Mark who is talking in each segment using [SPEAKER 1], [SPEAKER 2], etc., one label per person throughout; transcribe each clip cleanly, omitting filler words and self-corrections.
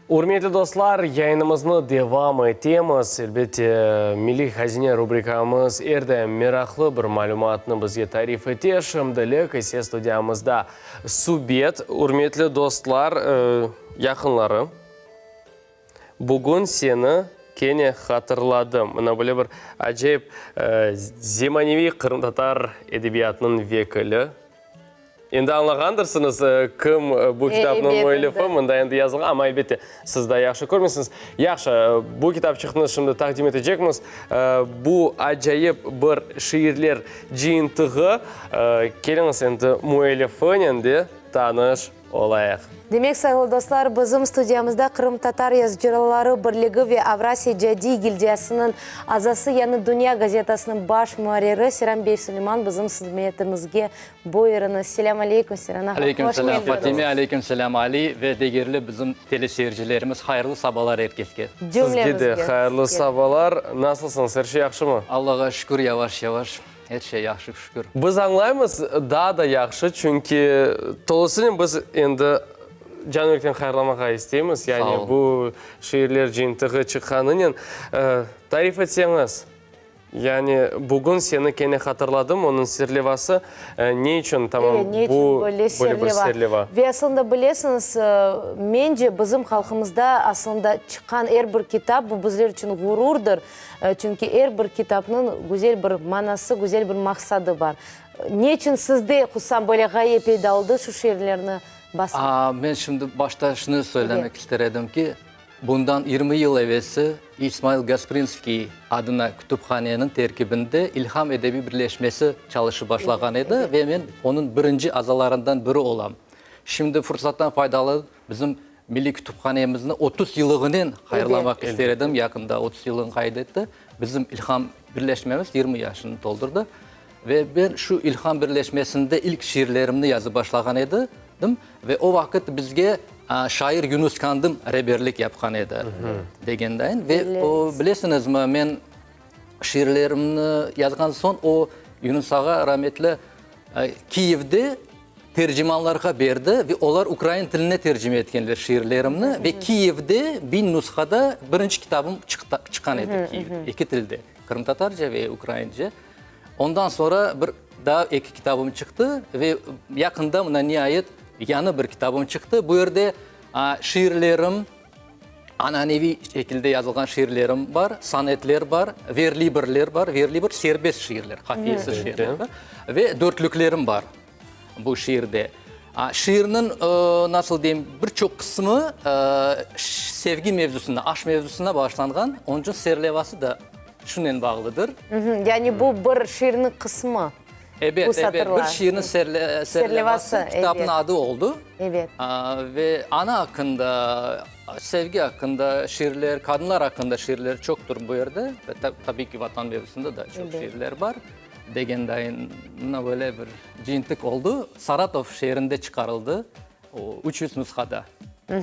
[SPEAKER 1] Ürmetli dostlar, yayınımıznı devam etemiz. Elbette, Milliy hazine rubrikamız er daim meraqlı bir malümatnı bizge tarif ete. Şimdilik ise studiyamızda subet. Ürmetli dostlar, yaqınları, bugün seni kene hatırladım. Mına böyle bir acayip zemaneviy qırımtatar edebiyatınıñ vekili. Endi añlağandırsıñız, kim bu kitapnıñ müellifi, mında endi yazılğan, amma elbette, siz daa yahşı körmeysiñiz. Yahşı, bu kitapçıqnı şimdi taqdim etecekmiz. Bu acayip bir şiirler cıyıntığı. Keliñiz, endi müellifinen de tanış olayıq.
[SPEAKER 2] Demek, sayğılı dostlar, bizim studiyamızda Qırımtatar yazıcıları birligi ve Avrasiya icadiy gildiyasınıñ azası, Yañı dünya gazetasınıñ baş muarriri Seyran bey Suleyman bizim suhbetimizge Buyurıñız. Selâm aleyküm, Seyran ağa.
[SPEAKER 3] Aleyküm
[SPEAKER 2] Hoş
[SPEAKER 3] selâm,
[SPEAKER 2] keldiñiz.
[SPEAKER 3] Fatime, aleyküm selâm, Ali ve degerli bizim teleseyircilerimiz. Hayırlı sabalar er keske.
[SPEAKER 1] Sizge de
[SPEAKER 2] Cümlemizge.
[SPEAKER 1] hayırlı sabalar. Nasılsıñız, er şey yahşımı?
[SPEAKER 3] Allağa şükür, yavaş-yavaş er şey yahşı, şükür.
[SPEAKER 1] Biz añlaymız, daa da yahşı, çünki tolusınen biz endi can-yürekten hayırlamağa isteymiz.
[SPEAKER 3] Sağ
[SPEAKER 1] Yani
[SPEAKER 3] olun.
[SPEAKER 1] bu şiirler cıyıntığı çıqqanınen. Tarif etseñiz, Yani, bugün seni kene hatırladım, onıñ serlevası ne içün tamam
[SPEAKER 2] Evet, ne içün
[SPEAKER 1] bu
[SPEAKER 2] böyle
[SPEAKER 1] böyle bir
[SPEAKER 2] serleva?
[SPEAKER 1] serleva?
[SPEAKER 2] Ve aslında bilesiñiz, mence, bizim halqımızda aslında çıqqan er bir kitap, bu bizler içün ğururdır, çünki er bir kitapnıñ güzel bir manası, güzel bir maqsadı bar. Ne içün sizde hususan böyle ğaye peyda oldı şu şiirlerni basmaq?
[SPEAKER 3] Men şimdi başta şunı söylemek ister edim ki, Bundan 20 yıl evelsi İsmail Gasprinskiy adına kütüphaneniñ terkibinde İlham edebiy birleşmesi çalışıp başlağan edi ve men onıñ birinci azalarından biri olam. Şimdi fırsattan faydalanıp, bizim milliy kütüphanemizni 30 yılığınen hayırlamaq ister edim, yaqında 30 yılını qayd etti. Bizim İlham birleşmemiz 20 yaşını toldurdı. Ve ben şu İlham birleşmesinde ilk şiirlerimni yazıp başlağan edim ve o vaqıt bizge şair Yunus Kandım reberlik yapqan edi, degendayin. Ve o, bilesiñizmi, men şiirlerimni yazğan soñ, o, Yunus ağa rametli Kiyevde tercimanlarğa berdi ve olar ukrain tiline tercime etkenler şiirlerimni ve Kiyevde biñ nushada birinci kitabım çıqqan edi Kiyevde, eki tilde, qırımtatarca ve ukraince. Ondan soñra bir daa eki kitabım çıqtı ve yaqında mına niayet yañı bir kitabım çıqtı. Bu yerde şiirlerim, ananeviy şekilde yazılğan şiirlerim bar, sonetler bar, verlibrler bar, verlibr serbest şiirler, qafiyesiz şiirler bar ve dörtlüklerim bar bu şiirde. Şiirniñ, nasıl deyim, bir çoq qısmı sevgi mevzusına, aşq mevzusına bağışlanğan, onıñ içün serlevası da şunen bağlıdır.
[SPEAKER 2] Yani bu bir şiirniñ qısmı, bu
[SPEAKER 3] Ebet, ebet,
[SPEAKER 2] satırlar.
[SPEAKER 3] bir şiirniñ serlevası, kitapnıñ adı oldı.
[SPEAKER 2] Ebet.
[SPEAKER 3] Ve ana aqqında, sevgi aqqında şiirler, qadınlar aqqında şiirler çoqtur bu yerde. Ve tabiiy ki, Vatan mevzusında da çoq şiirler bar. Degendayın, mına böyle bir cıyıntıq oldı. Saratov şeerinde çıqarıldı, o, 300 nushada.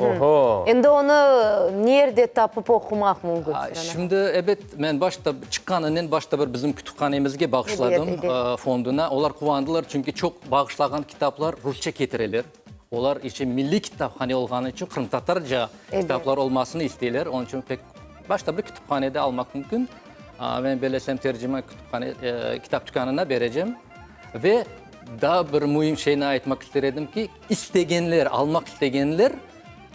[SPEAKER 1] Oho!
[SPEAKER 2] Endi onı nerde tapıp oqumaq mümkün, Sırana?
[SPEAKER 3] Şimdi, ebet, men başta, çıqqanınen başta bir bizim kütüphanemizge bağışladım, fonduna. Olar quvandılar, çünki çoq bağışlağan kitaplar rusça ketireler. Olar içün milliy kitaphane olğanı içün qırımtatarca kitaplar olmasını isteyler. Onıñ içün pek başta bir kütüphanede almaq mümkün. Men belesem tercime kütüphane, kitap tükânına berecem. Ve daa bir müim şeyni aytmaq ister edim ki, istegenler, almaq istegenler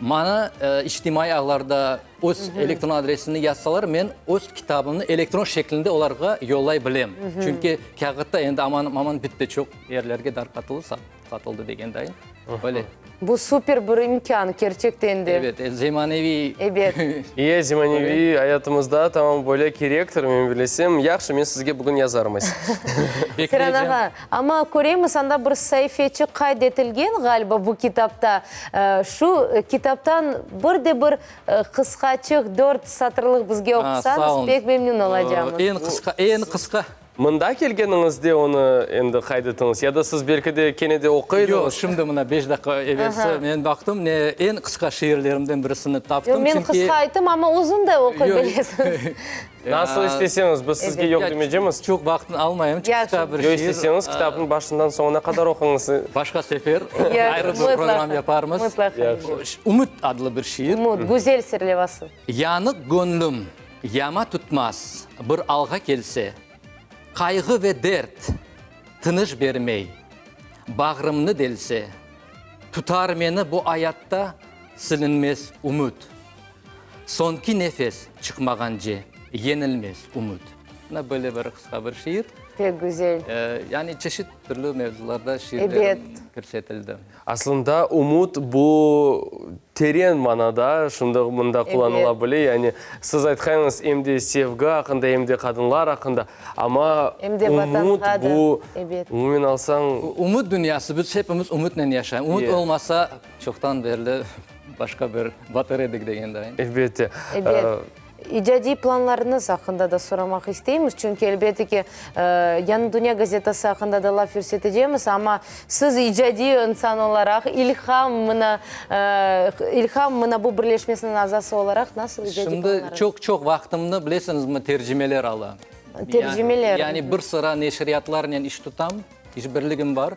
[SPEAKER 3] maña içtimaiy ağlarda öz elektron adresini yazsalar, men öz kitabımnı elektron şeklinde olarğa yollay bilem. Çünki kâğıtta endi aman-aman bitti, çoq yerlerge darqatıldı, satıldı degendayın. Öyle.
[SPEAKER 2] Bu super bir imkân, kerçekten de.
[SPEAKER 3] Ebet, zemaneviy.
[SPEAKER 2] Ebet.
[SPEAKER 1] İye, zemaneviy ayatımızda tamam böyle kerektir, men bilesem. Yahşı, men sizge bugün yazarmız.
[SPEAKER 2] Seren ağa, amma köremiz, anda bir saifeçik qayd etilgen, ğaliba, bu kitapta. Şu kitaptan bir de bir qısqaçıq, dört satırlıq bizge oqusañız, pek memnün olacamız.
[SPEAKER 3] Eñ qısqa, eñ qısqa.
[SPEAKER 1] Mında kelgeniñizde onı endi qayd etiñiz, ya da siz belki de kene de oquydıñız?
[SPEAKER 3] Yoq, şimdi mına beş daqqa evelsi men baqtım, ne eñ qısqa şiirlerimden birisini taptım,
[SPEAKER 2] Yoq, men
[SPEAKER 3] çünki.
[SPEAKER 2] qısqa ayttım, amma uzun da oquy bilesiñiz.
[SPEAKER 1] Nasıl isteseñiz, biz sizge yoq demeycemiz.
[SPEAKER 3] Çoq vaqtını almayım, qısqa bir şiir.
[SPEAKER 1] Yoq, isteseñiz, kitapnıñ başından soñuna qadar oquñız.
[SPEAKER 3] Başqa sefer ayrı bir program yaparmız.
[SPEAKER 2] Mıtlaqa.
[SPEAKER 3] Ümüt adlı bir şiir.
[SPEAKER 2] Ümüt, güzel serlevası.
[SPEAKER 3] Yanıq göñlüm yama tutmaz bir alğa kelse, Qayğı ve dert tınış bermey, bağrımnı delse, Tutar meni bu ayatta silinmez ümüt. Soñki nefes çıqmağance yenilmez ümüt. Mına böyle bir qısqa bir şiir.
[SPEAKER 2] Pek güzel.
[SPEAKER 3] Yani çeşit türlü mevzularda şiirlerim kirsetildi.
[SPEAKER 1] Aslında ümüt bu teren manada şimdi mında qullanıla bile. Yani siz aytqanıñız em de sevgi aqqında, em de qadınlar aqqında. Amma ümüt bu, umumen alsañ.
[SPEAKER 3] Ümüt dünyası, biz hepimiz ümütnen yaşaymız. Ümüt olmasa, çoqtan berli başqa bir batır edik degenday.
[SPEAKER 1] Elbette.
[SPEAKER 2] Ebet. İcadiy planlarıñız aqqında da soramaq isteymiz, çünki, elbette ki, Yañı dünya gazetası aqqında da laf yürsetecemiz, amma siz icadiy insan olaraq, İlham mına, İlham mına bu birleşmesiniñ azası olaraq nasıl icadiy
[SPEAKER 3] Şimdi çoq-çoq vaqtımnı, bilesiñizmi, tercimeler ala.
[SPEAKER 2] Tercimeler.
[SPEAKER 3] Yani bir sıra neşriyatlarnen iş tutam, işbirligim bar.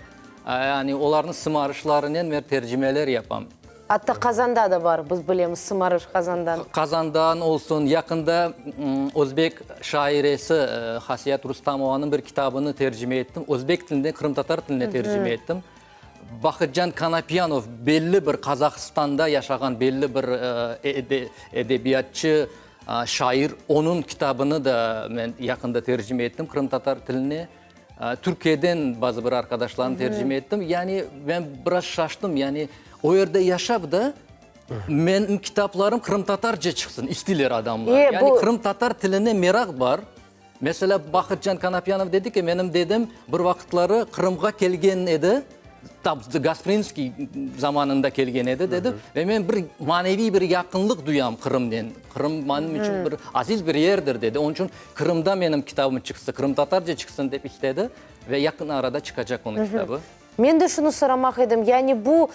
[SPEAKER 3] Yani olarnıñ sımarışlarınen men tercimeler yapam.
[SPEAKER 2] Atta Qazanda da bar, biz bilemiz, sımarış Qazandan.
[SPEAKER 3] Qazandan olsun, yaqında özbek şairesi Hasiyat Rustamovanıñ bir kitabını tercime ettim, özbek tilinden qırımtatar tiline tercime ettim. Bahıtcan Kanapyanov belli bir Qazahistanda yaşağan belli bir edebiyatçı, şair, onıñ kitabını da men yaqında tercime ettim qırımtatar tiline. Türkiyeden bazı bir arqadaşlarnı tercime ettim. Yani men biraz şaştım, yani o yerde yaşap da, menim kitaplarım qırımtatarca çıqsın isteyler adamlar. Yani qırımtatar tiline meraq bar. Meselâ, Bahıtcan Kanapyanov dedi ki, menim dedem bir vaqıtları Qırımğa kelgen edi, tam Gasprinskiy zamanında kelgen edi, dedi, ve men bir maneviy bir yaqınlıq duyam Qırımnen. Qırım menim içün bir aziz bir yerdir, dedi. Onıñ içün Qırımda menim kitabım çıqsı, qırımtatarca çıqsın dep istedi ve yaqın arada çıqacaq onıñ kitabı.
[SPEAKER 2] Men de şunı soramaq edim, yani bu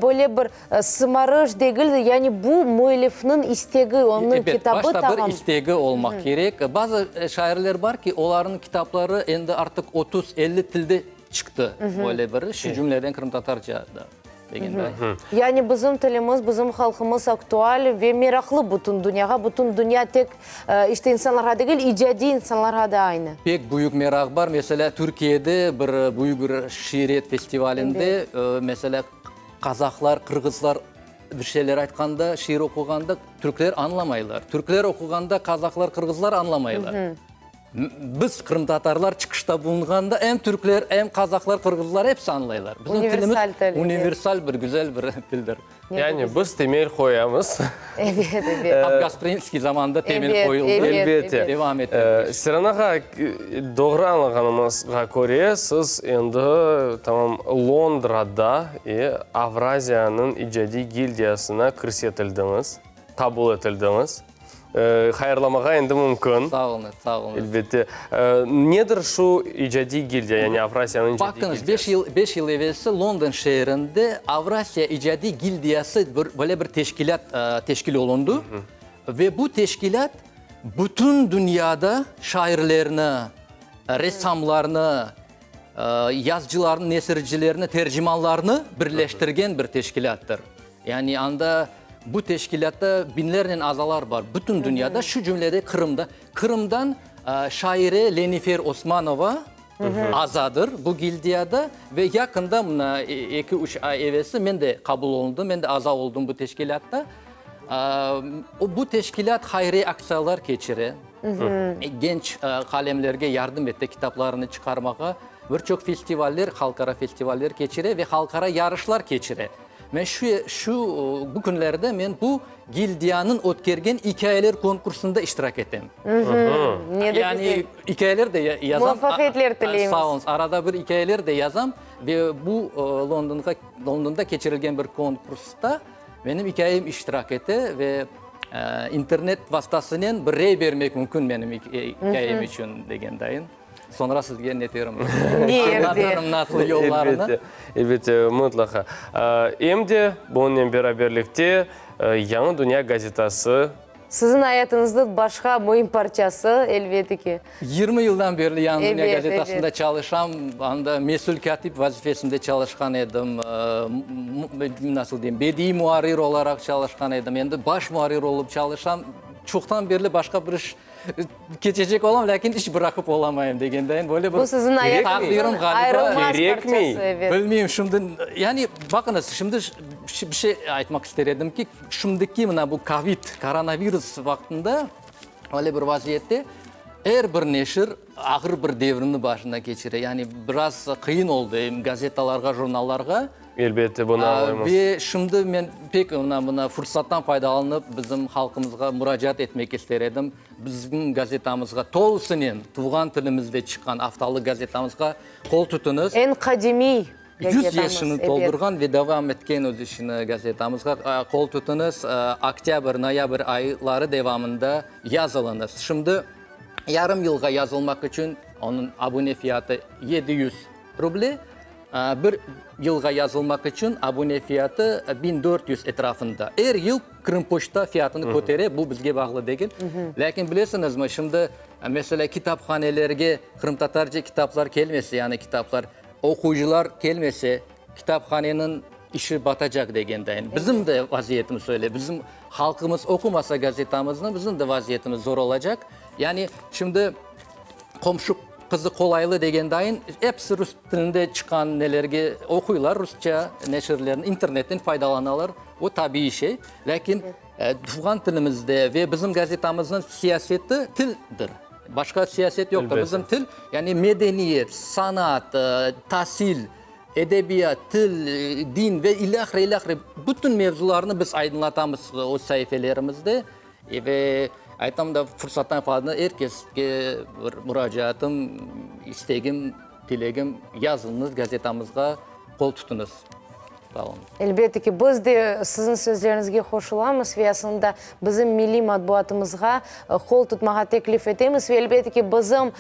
[SPEAKER 2] böyle bir sımarış degil de, yani bu müellifniñ istegi, onıñ kitabı
[SPEAKER 3] tamam. Başta bir istegi olmaq kerek. Bazı şairler bar ki, olarnıñ kitapları endi artıq 30, 50 tilde çıqtı, böyle bir, şu cümleden qırımtatarca da. Degenday.
[SPEAKER 2] Yani bizim tilimiz, bizim halqımız aktual ve meraqlı bütün dünyağa, bütün dünya tek, işte, insanlarğa degil, icadiy insanlarğa da aynı.
[SPEAKER 3] Pek büyük meraq bar. Meselâ, Türkiyede bir büyük bir şiiriyet festivalinde, meselâ, qazahlar, qırğızlar bir şeyler aytqanda, şiir oquğanda, türkler añlamaylar. Türkler oquğanda, qazahlar, qırğızlar añlamaylar. Biz, qırımtatarlar, çıqışta bulunğanda em türkler, em qazahlar, qırğızlar episi añlaylar. Bizim tilimiz universal bir, güzel bir tildir.
[SPEAKER 1] Yani biz temel qoyamız.
[SPEAKER 2] Evet, evet.
[SPEAKER 3] Tap Gasprinskiy zamanında temel qoyuldı.
[SPEAKER 1] Elbette.
[SPEAKER 3] Devam ete.
[SPEAKER 1] Seren ağa, doğru añlağanımızğa köre, siz endi tamam Londrada Avraziyanıñ icadiy gildiyasına kirsetildiñiz, qabul etildiñiz. Hayırlamağa endi mümkün.
[SPEAKER 3] Sağ oluñız, sağ oluñız.
[SPEAKER 1] Elbette. Nedir şu icadiy gildiya, yani Avrasiyanıñ icadiy gildiyası?
[SPEAKER 3] Baqıñız, beş yıl, beş yıl evelsi London şeerinde Avrasiya icadiy gildiyası bir, böyle bir teşkilât teşkil olundı. Ve bu teşkilât bütün dünyada şairlerni, ressamlarnı, yazıcılarnı, nesircilerni, tercimanlarnı birleştirgen bir teşkilâttır. Yani anda bu teşkilâtta biñlernen azalar bar bütün dünyada, şu cümlede Qırımda. Qırımdan şaire Lenifer Osmanova azadır bu gildiyada ve yaqında, mına eki-üç ay evelsi men de qabul olundım, men de aza oldım bu teşkilâtta. Bu teşkilât hayriye aktsiyalar keçire, genç qalemlerge yardım ete kitaplarını çıqarmağa, bir çoq festivaller, halqara festivaller keçire ve halqara yarışlar keçire. Men şu, şu, bu künlerde men bu gildiyanıñ ötkergen ikâyeler konkursında iştirak etem.
[SPEAKER 2] Ne de
[SPEAKER 3] Yani
[SPEAKER 2] güzel.
[SPEAKER 3] ikâyeler de yazam.
[SPEAKER 2] Muvafaqiyetler tileymiz.
[SPEAKER 3] Sağ oluñız. Arada bir ikâyeler de yazam ve bu Londonğa, Londonda keçirilgen bir konkursta menim ikâyem iştirak ete ve internet vastasınen bir rey bermek mümkün menim ikâyem içün degen dayın. Soñra sizge neterim, añlatırım nasıl yollarını.
[SPEAKER 1] Elbette, elbette, mıtlaqa. Em de bunıñnen beraberlikte Yañı dünya gazetası.
[SPEAKER 2] Siziñ ayatıñıznıñ başqa müim parçası, elbette ki.
[SPEAKER 3] 20 yıldan berli Yañı Dünya
[SPEAKER 2] Ebet,
[SPEAKER 3] gazetasında
[SPEAKER 2] ebet.
[SPEAKER 3] çalışam. Anda mesül kâtip vazifesinde çalışqan edim. Nasıl deyim, bediiy muarrir olaraq çalışqan edim. Endi baş muarrir olıp çalışam. Çoqtan berli başqa bir iş keçecek olam, lâkin iş bıraqıp olamayım degendayin böyle bir
[SPEAKER 2] Bu siziñ
[SPEAKER 3] taqdirim
[SPEAKER 2] ayatıñıznıñ
[SPEAKER 3] ğaliba.
[SPEAKER 2] ayırılmaz
[SPEAKER 1] Kerekmey.
[SPEAKER 2] parçası, ebet.
[SPEAKER 3] Bilmeyim, şimdi, yani baqıñız, şimdi bir şey aytmaq ister edim ki, şimdiki mına bu kovid, koronavirus vaqtında öyle bir vaziyette er bir neşir ağır bir devrimni başından keçire. Yani biraz qıyın oldı em gazetalarğa, jurnallarğa.
[SPEAKER 1] Elbette, bunı añlaymız.
[SPEAKER 3] Ve şimdi men pek mına, mına fursattan faydalanıp, bizim halqımızğa muracaat etmek ister edim. Bizim gazetamızğa tolusınen tuvğan tilimizde çıqqan aftalıq gazetamızğa qol tutuñız.
[SPEAKER 2] Eñ qadimiy
[SPEAKER 3] 100
[SPEAKER 2] gazetamız,
[SPEAKER 3] yaşını
[SPEAKER 2] ebet.
[SPEAKER 3] toldurğan ve devam etken öz işini gazetamızğa qol tutuñız. Oktâbr, noyabr ayları devamında yazılıñız. Şimdi yarım yılğa yazılmaq içün onıñ abune fiyatı 700 ruble. Bir yılğa yazılmaq içün abune fiyatı 1400 etrafında. Er yıl Krımpoçta fiyatını kötere, bu bizge bağlı degil. Lâkin bilesiñizmi, şimdi, meselâ, kitaphanelerge qırımtatarca kitaplar kelmese, yani kitaplar, oquyıcılar kelmese, kitaphaneniñ işi batacaq degendayin. Bizim de vaziyetimiz öyle. Bizim halqımız oqumasa gazetamıznı, bizim de vaziyetimiz zor olacaq. Yani şimdi qomşu qızı qolaylı degendayın, episi rus tilinde çıqqan nelerge oquylar, rusça neşirlerni, internetten faydalanalar, o tabiiy şey. Lâkin tuvğan tilimizde ve bizim gazetamıznıñ siyaseti tildir. Başqa siyaset yoqtır. Bizim til, yani medeniyet, sanat, tasil, edebiyat, til, din ve ilâhre, ilâhre bütün mevzularnı biz aydınlatamız öz saifelerimizde. Ve aytam da, fursattan faydalanıp, er keske bir muracaatım, istegim, tilegim, yazıñız gazetamızğa, qol tutuñız. Sağ oluñ.
[SPEAKER 2] Elbette ki, biz de siziñ sözleriñizge qoşulamız ve aslında bizim milliy matbuatımızğa qol tutmağa teklif etemiz ve elbette ki, bizim,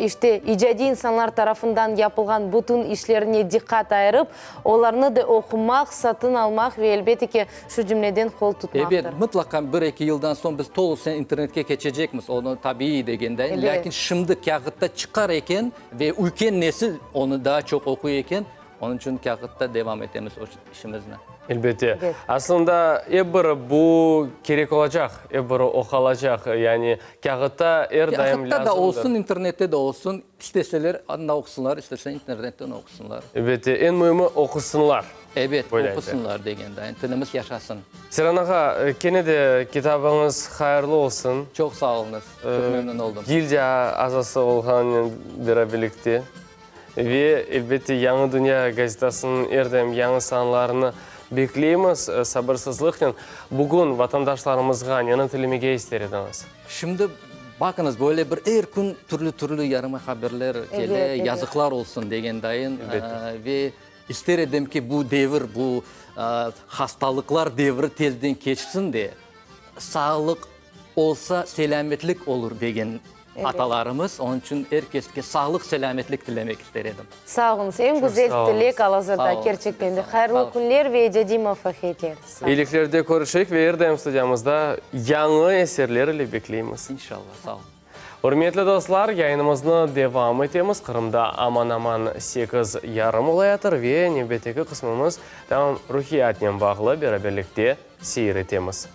[SPEAKER 2] işte, icadiy insanlar tarafından yapılğan bütün işlerine diqqat ayırıp, olarnı da oqumaq, satın almaq ve elbette ki, şu cümleden qol tutmaqtır.
[SPEAKER 3] Ebet, mıtlaqa bir-eki yıldan soñ biz tolusınen internetke keçecekmiz, onı tabiiy degenday, lâkin şimdi kâğıtta çıqar eken ve üyken nesil onı daa çoq oquy eken, onıñ içün kâğıtta devam etemiz o işimizni.
[SPEAKER 1] Elbette. Aslında, ep bir bu kerek olacaq, ep bir oqalacaq, yani kâğıtta er daim lâzımdır.
[SPEAKER 3] Kâğıtta da olsun, internette de olsun, isteseler anda oqusınlar, isteseler internetten oqusınlar.
[SPEAKER 1] Elbette, eñ müimi oqusınlar.
[SPEAKER 3] Ebet, oqusınlar degende, yani tilimiz yaşasın.
[SPEAKER 1] Seyran ağa, kene de kitabıñız hayırlı olsun.
[SPEAKER 3] Çoq sağ oluñız, çoq memnün oldım.
[SPEAKER 1] Gildiya azası olğanınen beraberlikte ve, elbette, Yañı dünya gazetasınıñ er daim yañı sanlarını bekleymiz sabırsızlıqnen. Bugün vatandaşlarımızğa neni tilemege ister ediñiz?
[SPEAKER 3] Şimdi, baqıñız, böyle bir er kün türlü-türlü yarama haberler kele, yazıqlar olsun degendayın. Ve İster edim ki, bu devir, bu hastalıqlar devri tezden keçsin de, sağlıq olsa, selâmetlik olur degen atalarımız. Onıñ içün er keske sağlıq-selâmetlik tilemek ister edim.
[SPEAKER 2] Sağ oluñız. Eñ güzel tilek al-azırda, kerçekten de. Hayırlı künler ve icadiy muvafaqiyetler. Sağ oluñ.
[SPEAKER 1] İyiliklerde körüşeyik ve er daim studiyamızda yañı eserler ile bekleymiz.
[SPEAKER 3] İnşallah. Sağ oluñ.
[SPEAKER 1] Ürmetli dostlar, yayınımıznı devam etemiz. Qırımda aman-aman sekiz yarım olayatır ve nevbetteki qısmımız tamam ruhiyatnen bağlı, beraberlikte seyir etemiz.